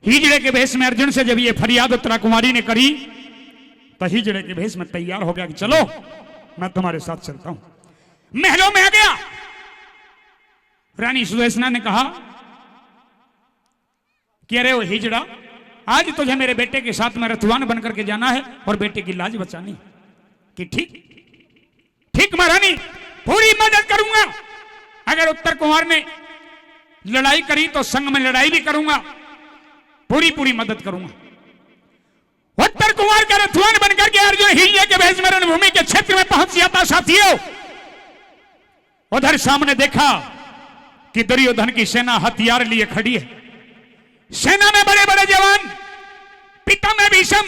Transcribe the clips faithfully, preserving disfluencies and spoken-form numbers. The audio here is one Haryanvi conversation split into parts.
हिजड़े के भेष में अर्जुन से जब ये फरियाद उत्तरा कुमारी ने करी, तो हिजड़े के भेष में तैयार हो गया कि चलो, मैं तुम्हारे साथ चलता हूं। महलों में आ गया। रानी सुदेशना ने कहा कि अरे ओ हिजड़ा, आज तुझे मेरे बेटे के साथ में रथवान बन करके जाना है और बेटे की लाज बचानी। कि ठीक, ठीक महारानी, पूरी मदद करूंगा। अगर उत्तर कुमार ने लड़ाई करी तो संग में लड़ाई भी करूंगा, पूरी पूरी मदद करूंगा। उत्तर कुमार का रथवान बनकर के अर्जुन हिजड़े के भेष में रणभूमि के क्षेत्र में पहुंच जाता। साथियों, उधर सामने देखा कि दुर्योधन की सेना हथियार लिए खड़ी है। सेना में बड़े बड़े जवान, पितामह भीष्म,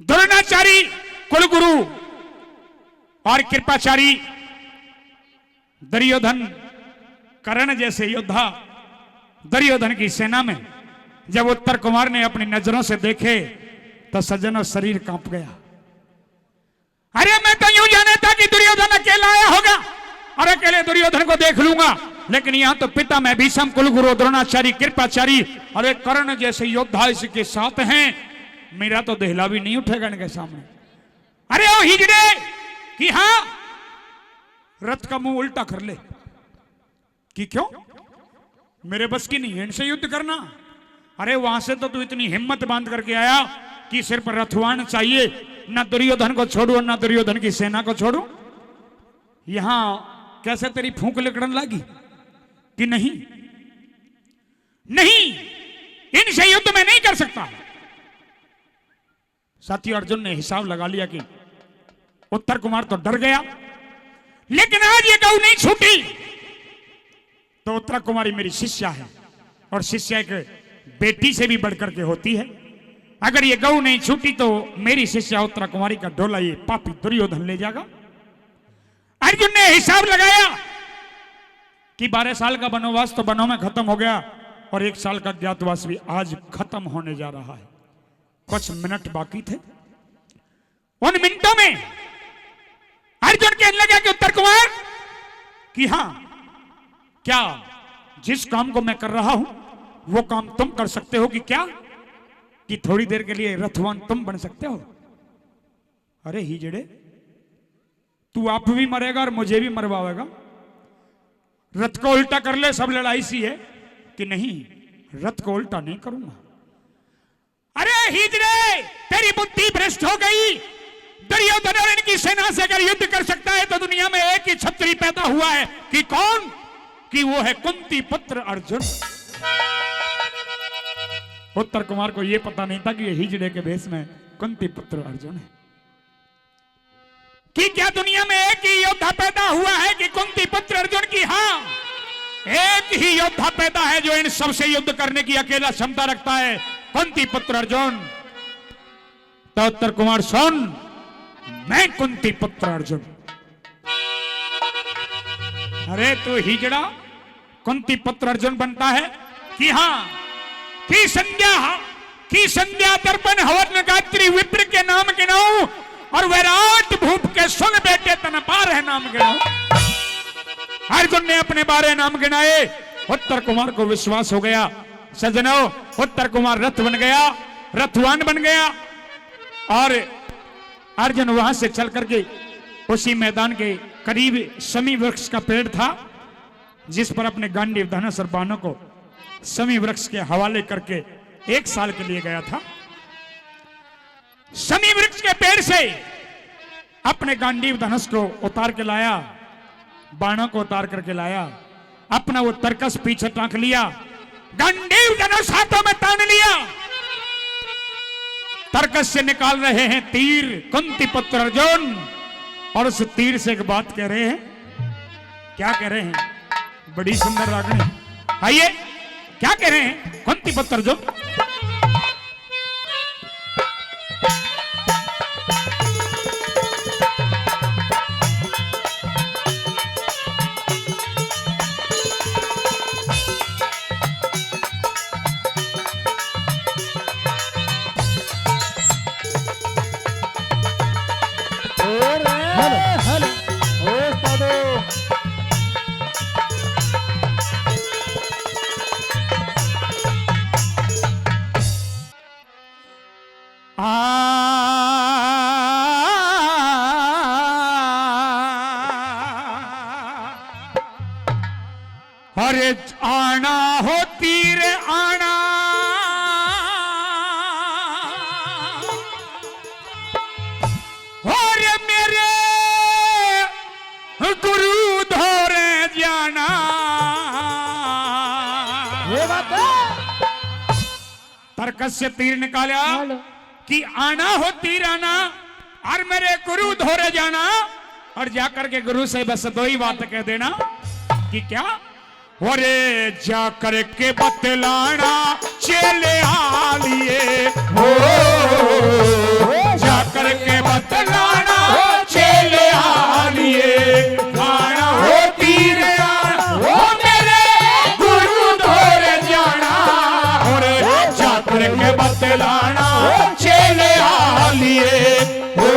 द्रोणाचारी, कुलगुरु और कृपाचारी, दुर्योधन, कर्ण जैसे योद्धा दुर्योधन की सेना में जब उत्तर कुमार ने अपनी नजरों से देखे, तो सज्जनों, शरीर कांप गया। अरे, मैं तो यूं जाने था कि दुर्योधन अकेला आया होगा और अकेले दुर्योधन को देख लूंगा, लेकिन यहां तो पितामह भीष्म, कुलगुरु द्रोणाचारी, कृपाचारी और एक कर्ण जैसे योद्धा इसके साथ हैं। मेरा तो दहला भी नहीं उठेगा इनके सामने। अरे ओ हिजड़े, कि हां, रथ का मुंह उल्टा कर ले। कि क्यों, मेरे बस की नहीं है इनसे युद्ध करना। अरे, वहां से तो तू इतनी हिम्मत बांध करके आया कि सिर्फ रथवान चाहिए, ना दुर्योधन को छोड़ू और ना दुर्योधन की सेना को छोड़ू। यहां कैसे तेरी फूंक निकलने लगी कि नहीं, नहीं, इनसे युद्ध मैं नहीं कर सकता। साथियों, अर्जुन ने हिसाब लगा लिया कि उत्तर कुमार तो डर गया, लेकिन आज ये गऊ नहीं छूटी, तो उत्तरा कुमारी मेरी शिष्या है और शिष्या एक बेटी से भी बढ़कर के होती है। अगर ये गऊ नहीं छूटी तो मेरी शिष्या उत्तरा कुमारी का डोला ये पापी दुर्योधन ले जाएगा। अर्जुन ने हिसाब लगाया कि बारह साल का वनवास तो वनों में खत्म हो गया और एक साल का ज्ञातवास भी आज खत्म होने जा रहा है। कुछ मिनट बाकी थे। उन मिनटों में अर्जुन कहने लगा कि उत्तर कुमार, कि हां, क्या जिस काम को मैं कर रहा हूं वो काम तुम कर सकते हो? कि क्या, कि थोड़ी देर के लिए रथवान तुम बन सकते हो? अरे हिजड़े, तू आप भी मरेगा और मुझे भी मरवाएगा। रथ को उल्टा कर ले, सब लड़ाई सी है। कि नहीं, रथ को उल्टा नहीं करूंगा। अरे हिजड़े, तेरी बुद्धि भ्रष्ट हो गई। दुर्योधन और इनकी सेना से अगर युद्ध कर सकता है तो दुनिया में एक ही छत्री पैदा हुआ है। कि कौन? कि वो है कुंती पुत्र अर्जुन। उत्तर कुमार को यह पता नहीं था कि ये हिजड़े के भेष में कुंती पुत्र अर्जुन है। कि क्या दुनिया में एक ही योद्धा पैदा हुआ है कि कुंती पुत्र अर्जुन? की हां, एक ही योद्धा पैदा है जो इन सबसे युद्ध करने की अकेला क्षमता रखता है, कुंती पुत्र अर्जुन। तो उत्तर कुमार सुन, मैं कुंती पुत्र अर्जुन। अरे तू हिजड़ा, कुंती पुत्र अर्जुन बनता है? कि हां, कि संध्या, कि संध्या दर्पण हवन गायत्री विप्र के नाम गिनाऊं और विराट भूप के सुन बेटे तन पार है नाम गिनाऊं। अर्जुन ने अपने बारह नाम गिनाए। उत्तर कुमार को विश्वास हो गया। सज्जनों, उत्तर कुमार रथ बन गया, रथवान बन गया। और अर्जुन वहां से चल करके उसी मैदान के करीब समी वृक्ष का पेड़ था, जिस पर अपने गांडीव धनुष और बाणों को समी वृक्ष के हवाले करके एक साल के लिए गया था। समी वृक्ष के पेड़ से अपने गांडीव धनुष को उतार के लाया, बाणों को उतार करके लाया, अपना वो तरकस पीछे टांग लिया, गांडीव धनुष हाथों में तान लिया, तरकस से निकाल रहे हैं तीर कुंती पुत्र अर्जुन, और उस तीर से एक बात कह रहे हैं। क्या कह रहे हैं? बड़ी सुंदर रागनी। आइए, क्या कह रहे हैं कुंती पुत्र अर्जुन? तरकस से तीर निकाला। बोलो। कि आना हो तीर आना, और मेरे गुरु धोरे जाना, और जाकर के गुरु से बस दो ही बात कह देना। कि क्या? अरे जा करके बतलाना चेले आलिए हो, जा करके बतलाना चेले आलिए, आना हो तीर आना हो मेरे गुरु धोरे जाना, अरे जा करके बतलाना चेले आलिए हो,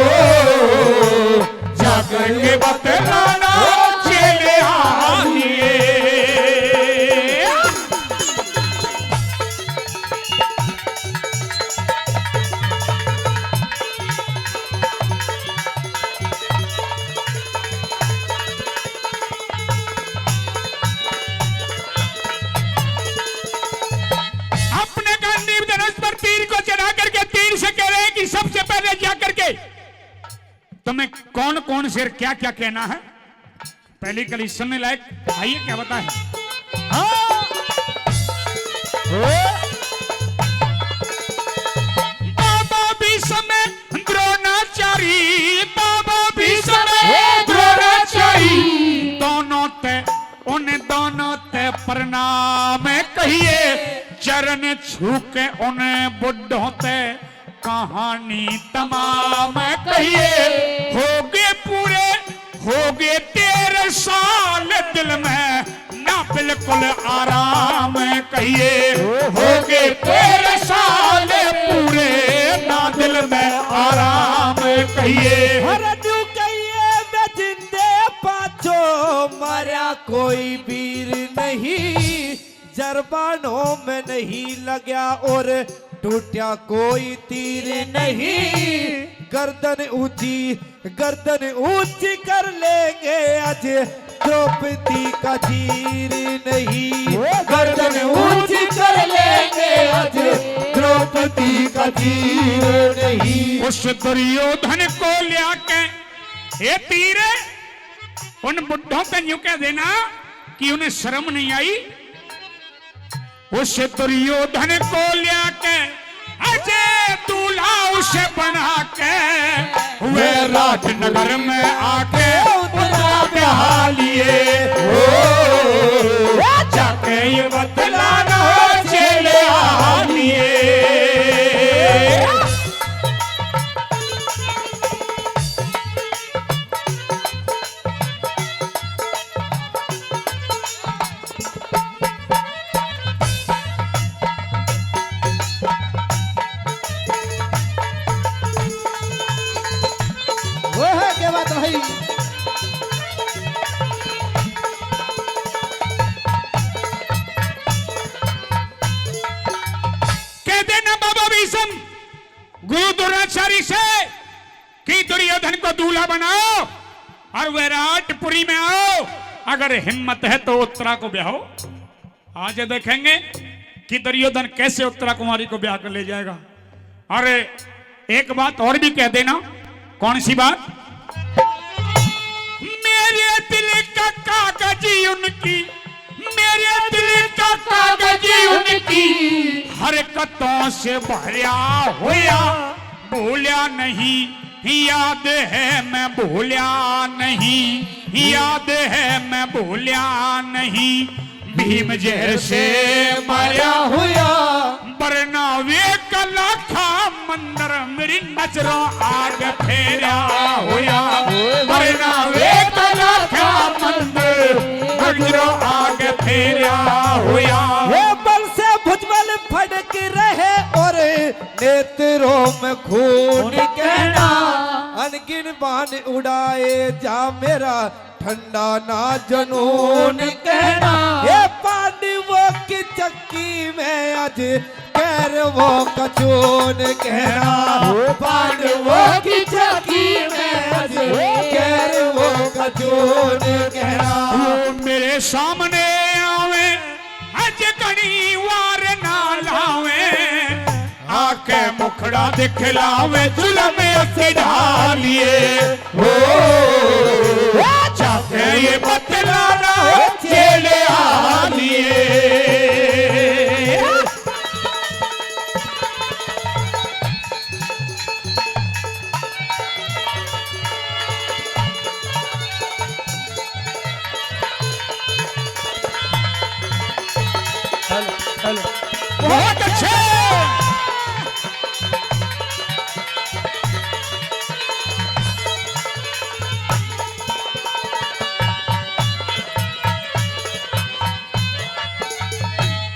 जाकर के बतलाना चेले आलिए। अपने गांडीव धनुष पर तीर को चढ़ा करके तीर से कह रहे हैं कि सबसे पहले जाकर के तुम्हें कौन कौन से और क्या क्या कहना है? पहली कली सुनने लायक, आइए क्या बताएं। हाँ। ओ। बाबा भीष्म द्रोणाचारी, बाबा भीष्म हे द्रोणाचारी। दोनों ते, उन दोनों ते प्रणाम कहिए, चरण छू के उन बुढ़ों ते कहानी तमाम कहिए, हो गए पूरे, हो गए तेरह साल दिल में ना बिल्कुल आराम कहिए, हो गए तेरह साल पूरे ना दिल में आराम कहिए। हर न्यू कहिए मैं जिंदे पाछो मरा कोई वीर नहीं, जरबानों में नहीं लग्या और टूटा कोई तीर नहीं। गर्दन ऊंची, गर्दन ऊंची कर लेंगे आज द्रौपदी का चीर नहीं। गर्दन ऊंची कर लेंगे आज द्रौपदी का चीर नहीं। उस दुर्योधन को लिया के ये तीर उन बुढ़ों पे यूं कह देना कि उन्हें शर्म नहीं आई। उस दुर्योधन को लिया के अजय दूल्हा उसे बना के वे राजनगर में आके उतरा बिहालिए। ओ, जाके ये बतलाना हो चेले आलिए। वो है, क्या बात है भाई? कह देना बाबा भीष्म गुरु द्रोणाचार्य से कि दुर्योधन को दूल्हा बनाओ और विराटपुरी में आओ, अगर हिम्मत है तो उत्तरा को ब्याहो। आज देखेंगे कि दुर्योधन कैसे उत्तरा कुमारी को ब्याह कर ले जाएगा। और एक बात और भी कह देना। कौन सी बात? मेरे दिल का कागज उनकी, मेरे दिल का कागज उनकी हरकतों से भरया होया, भूल्या नहीं, याद है मैं भूल्या नहीं, याद है मैं भूल्या नहीं। भीम जहर से मारया होया, बरना वे कलाखा मंदिर मेरी नजरों आगे फेरया होया, बरना वे कलाखा मंदिर नजरों आगे फेरया होया। हे बल से भुजबल फड़क रहे और नेत्रों में खून कहना, अनगिन बाण उड़ाए जा मेरा ठंडा ना जनून कहना। ये पांडवों की चक्की में आज कैरवों का चून कहना। पांडवों की चक्की में आज कैरवों का चून कहना। वो मेरे सामने आवे, आज घणी वार ना लावे, आके मुखड़ा दिखलावे, जुलम असी ढालिए। ओ, जाके ये बतलाना हो चेले आलिए। बहुत अच्छे।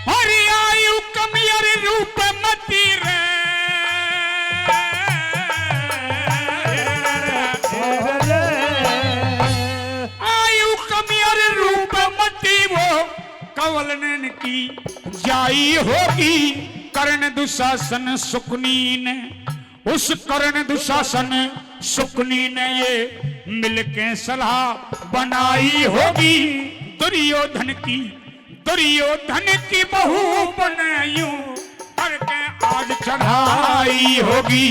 अरे आयु कमी अरे रूप मती रे, आयु कमी अरे रूप मती वो कंवल नैन की जाई होगी। कर्ण दुशासन सुकनी ने, उस कर्ण दुशासन सुकनी ने ये मिलके सलाह बनाई होगी। दुर्योधन की, दुर्योधन की बहू बने यूं करके आज चढ़ाई होगी।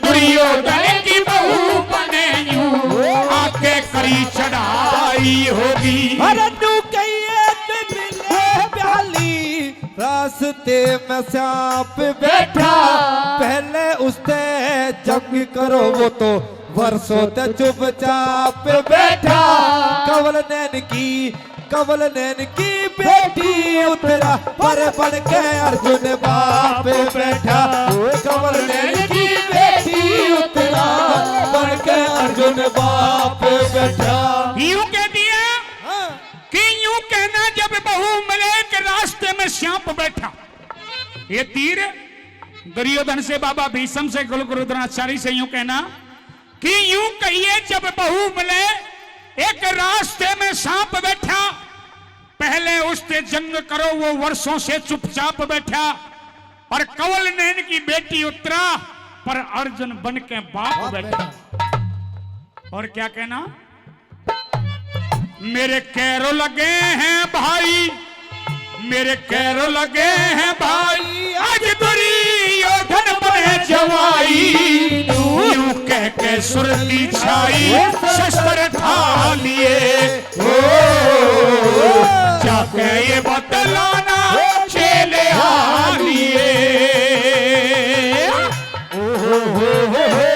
दुर्योधन की बहू बने यूं आके करी चढ़ाई होगी। अरे नू कहिए ते मिले प्याली, रास्ते में सांप बैठा, पहले उससे जंग करो, वो तो वर्षों तक चुपचाप बैठा। कंवल नैन की, कंवल नैन की बेटी उतरा, पर बन के अर्जुन बाप बैठा। कंवल नैन की बेटी उतरा, बन के अर्जुन बाप बैठा। यूं कह दिया हाँ। कि यूं कहना जब बहू मिले के रास्ते में सांप बैठा। ये तीर दुर्योधन से, बाबा भीष्म से, कुल गुरु द्रोणाचार्य से यूं कहना कि यूं कहिए जब बहू मिले एक रास्ते में सांप बैठा, पहले उससे जंग करो, वो वर्षों से चुपचाप बैठा, और कंवल नैन की बेटी उतरा, पर अर्जुन बन के बाप बाप बैठा। बैठा। और क्या कहना, मेरे कैरो लगे हैं भाई, मेरे कैरो लगे हैं भाई, आज दुर्योधन बने जवाई। यूं कह के सुरती छाई, शस्त्र ठा लिए। ओ, जाके ये बतलाना चेले आ लिए। ओ हो हो हो हो।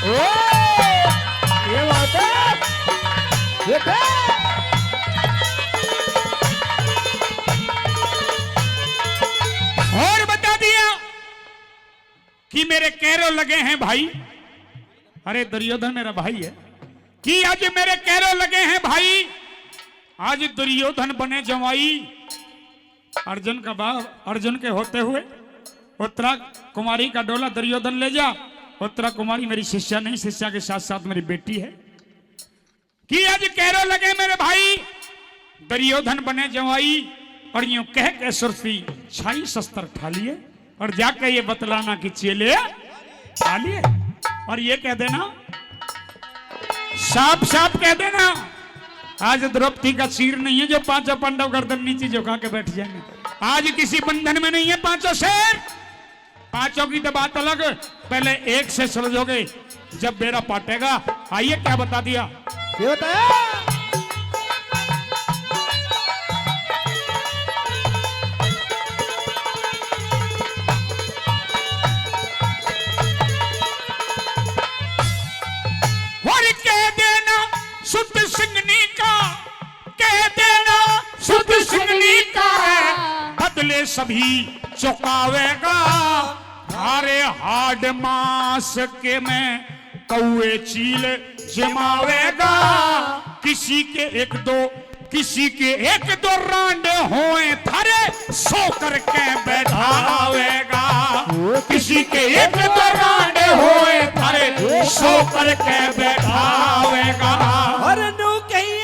ओ, ये बात है। ये बात। और बता दिया कि मेरे कैरो लगे हैं भाई। अरे दुर्योधन मेरा भाई है, कि आज मेरे कैरो लगे हैं भाई, आज दुर्योधन बने जवाई। अर्जुन का बाप, अर्जुन के होते हुए उत्तरा कुमारी का डोला दुर्योधन ले जा। उत्तरा कुमारी मेरी शिष्या नहीं, शिष्या के साथ साथ मेरी बेटी है। कि आज कैरो लगे मेरे भाई, दुर्योधन बने जवाई, और यूं कह के सुरती छाई शस्त्र ठा लिए, और जाके ये बतलाना कि चेले आ लिए। और ये कह देना, साफ साफ कह देना, आज द्रौपदी का चीर नहीं है जो पांचों पांडव गर्दन नीचे झुका के बैठ जाएंगे। आज किसी बंधन में नहीं है पांचों शेर। पांचों की तो बात अलग, पहले एक से सुलझोगे जब बेड़ा पाटेगा। आइए, क्या बता दिया? ये बताया। और कह देना सुत सिंगनी का, कह देना सुत सिंगनी का, बदले सभी चुकावेगा। थारे हाड मांस के में कौए चील जिमावेगा। किसी के एक दो, किसी के एक दो रांड होए थारे सौ करके बैठावेगा। किसी के एक दो रांड होए थारे सौ करके बैठावेगा। हर नू कहिए।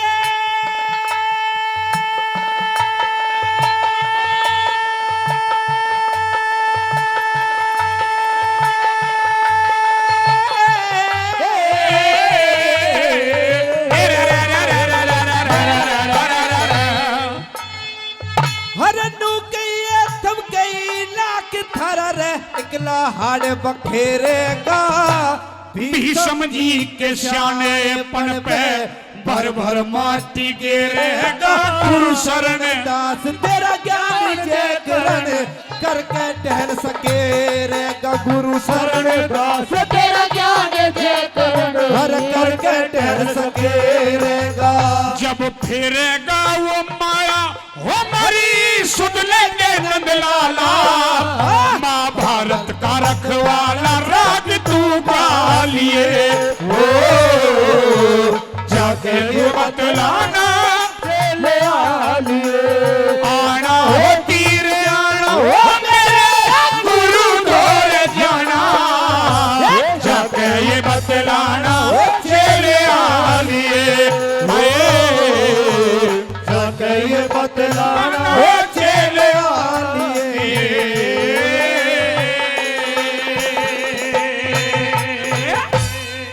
एकला हाड़ बखेरेगा भीषम जी के स्याणेपन पे, भर भर माटी गेरेगा गुरु शरण। दास तेरा ज्ञान जय करण करके टहल सके रेगा गुरु शरण। दास तेरा ज्ञान जय करण हर करके टहल सके रेगा। जब फेरेगा वो माया हो मारी सुध लेंगे नंदलाला, महाभारत का रखवाला राज तू पालिए। ओ जाके ये बतलाना